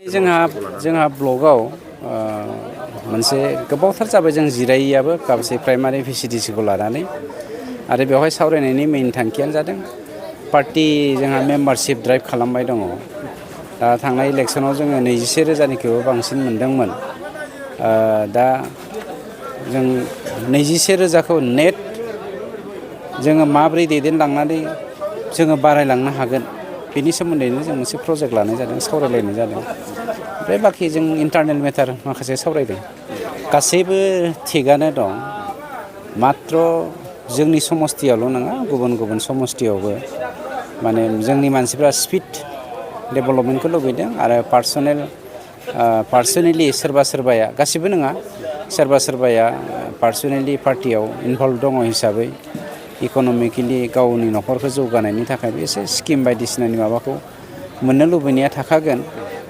जोंहा ब्लगआव मोनसे गोबावथार जाबाय जों जिरायैयाबो गांसे प्राइमारि भिसिडिसिखौ लानानै आरो बेवहाय सावरायनायनि मेइन थांखियानो जादों पार्टी जोंहा मेम्बारशिप ड्राइभ खालामबाय दङ। दा थांनाय इलेक्सनाव जोङो 21,000निख्रुइबो बांसिन मोनदोंमोन। दा जों 21,000खौ नेट जोङो माब्रै दैदेनलांनानै जोङो बारायलांनो हागोन बेनि सोमोन्दैनो जों मोनसे प्रजेक्ट लानाय जादों, सावरायलायनाय जादों। ओमफ्राय बाखि जों इन्टारनेल मेटार माखासे सावरायदों। गासैबो थिगानो दं, मात्र जोंनि समस्तियावल' नङा, गुबुन गुबुन समस्तियावबो माने जोंनि मानसिफ्रा स्पिड डेभेलपमेन्टखौ लुबैदों आरो पार्सनेलि सोरबा सोरबाया, गासिबो नङा, सोरबा सोरबाया पार्सनेलि पार्टियाव इनभल्भ दङ हिसाबै इक'नमिकेलि गावनि न'खरखौ जौगानायनि थाखाय एसे स्किम बायदिसिनानि माबाखौ मोननो लुबैनाया थाखागोन।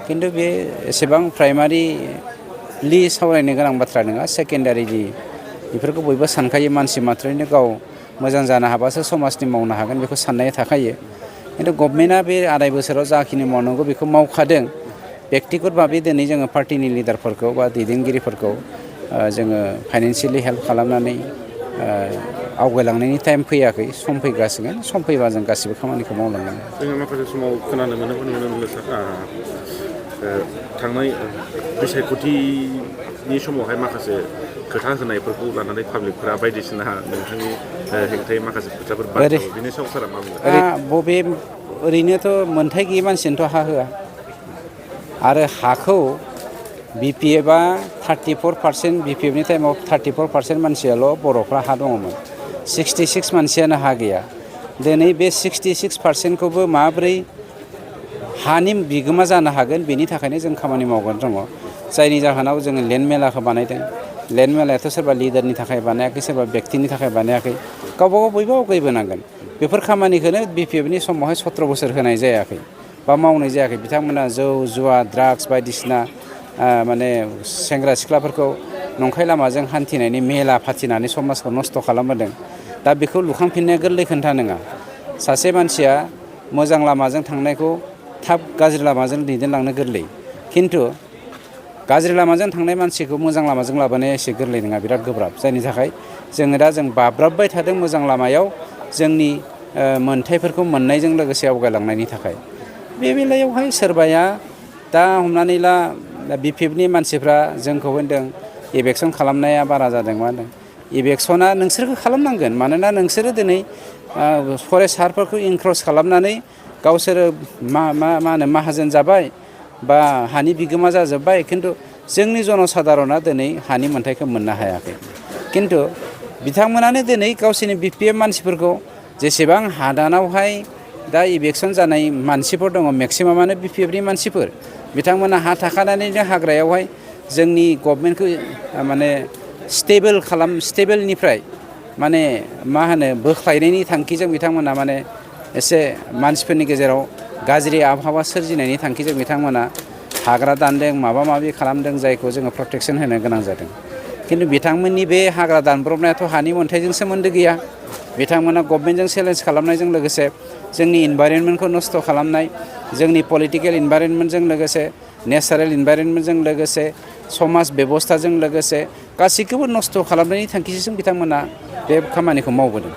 खिन्थु बे एसेबां प्राइमारिलि सावरायनो गोनां बाथ्रा नङा, सेकेन्डारिलि बेफोरखौ बयबो सानखायो। मानसि मात्रैनो गाव मोजां जानो हाबासो समाजनि मावनो हागोन, बेखौ साननाया थाखायो। खिन्थु गभर्नमेन्टआ बे 2.5 बोसोराव जाखिनि मावनांगौ बेखौ मावखादों। बेक्तिगत भाबै दिनै जोङो पार्टिनि लिडारफोरखौ बा दैदेनगिरिफोरखौ जोङो फाइनेन्सियेलि हेल्प खालामनानै आवगायलांनायनि टाइम फैयाखै, सम फैगासिनो। सम फैबा जों गासिबो खामानिखौ मावलांगोन। जोङो माखासे समाव खोनानो मोनो थांनाय बिसायख'थिनि समावहाय माखासे खोथा होनायफोरखौ लानानै पाब्लिकफोरा बायदिसिना नोंथांनि हेंथायै माखासे खोथाफोर बाथ्राफोर, बिनि सायाव सारा मा बुङो? ओरैनोथ' मोन्थाय गैयै मानसिनोथ' हा होआ। आरो हाखौ बिपिएफआ 34%, बिपिएफनि टाइमाव 34% मानसियाल' बर'फ्रा हा दङमोन। 66 मानसियानो हा गैया। दिनै बे 66%खौबो माब्रै हानि बिगोमा जानो हागोन, बेनि थाखायनो जों खामानि मावगासिनो दङ। जायनि जाहोनाव जोङो लेन्ड मेलाखौ बानायदों। लेन्ड मेलायाथ' सोरबा लिडारनि थाखाय बानायाखै, सोरबा बेक्तिनि थाखाय बानायाखै, गावबागाव बयबो आवगायबोनांगोन। बेफोर खामानिखौनो बिपिएफनि समावहाय 17 बोसोर होनाय जायाखै बा मावनाय जायाखै। बिथांमोना जौ जुवा ड्राग्स बायदिसिना माने सेंग्रा सिख्लाफोरखौ नंखाय लामाजों हान्थिनायनि मेला फाथिनानै समाजखौ नस्थ' खालामबोदों। दा बेखौ लुखांफिननाया गोरलै खोथा नङा। सासे मानसिया मोजां लामाजों थांनायखौ थाब गाज्रि लामाजों दैदेनलांनो गोरलै, खिन्थु गाज्रि लामाजों थांनाय मानसिखौ मोजां लामाजों लाबोनाया एसे गोरलै नङा, बिराद गोब्राब। जायनि थाखाय जोङो दा बाब्राबबाय थादों मोजां लामायाव, जोंनि मोन्थायफोरखौ मोननायजों लोगोसे आवगायलांनायनि थाखाय। बे बेलायावहाय सोरबाया दा हमनानै ला बिपिएफनि मानसिफ्रा जोंखौ होनदों इलेकसन खालामनाया बारा जादों। मा होनदों इलेकसना नोंसोरखौ खालामनांगोन, मानोना नोंसोरो दिनै फरेस्ट हारफोरखौ इनक्रस खालामनानै गावसोरो मा होनो माहाजोन जाबाय बा हानि बिगोमा जाजोब्बाय। खिन्थु जोंनि जनसाधारना दिनै हानि मोन्थायखौ मोननो हायाखै। खिन्थु बिथांमोनानो दिनै गावसोरनि बिपिएफ मानसिफोरखौ, जेसेबां हादानावहाय दा इलेकसन जानाय मानसिफोर दङ, मेक्सिमामानो बिपिएफनि मानसिफोर। बिथांमोना हा थाखानानैनो हाग्रायावहाय जोंनि गभर्नमेन्टखौ माने स्टेबोलनिफ्राय माने मा होनो बोख्लायनायनि थांखिजों बिथांमोना माने एसे मानसिफोरनि गेजेराव गाज्रि आबहावा सोरजिनायनि थांखिजों बिथांमोना हाग्रा दानदों, माबा माबि खालामदों, जायखौ जोङो प्रटेकसन होनो गोनां जादों। खिन्थु बिथांमोननि बे हाग्रा दानब्रबनायाथ' हानि मोन्थायजों सोमोन्दो गैया। बिथांमोना गभर्नमेन्टजों चेलेन्ज खालामनायजों लोगोसे जोंनि इनभाइरनमेन्टखौ नस्थ' खालामनाय, जोंनि पलिटिकेल इनभाइरनमेन्टजों लोगोसे नेचारेल इनभाइरनमेन्टजों लोगोसे समाज बेबस्थाजों लोगोसे गासैखौबो नस्थ' खालामनायनि थांखिजों बिथांमोना बे खामानिखौ मावबोदों।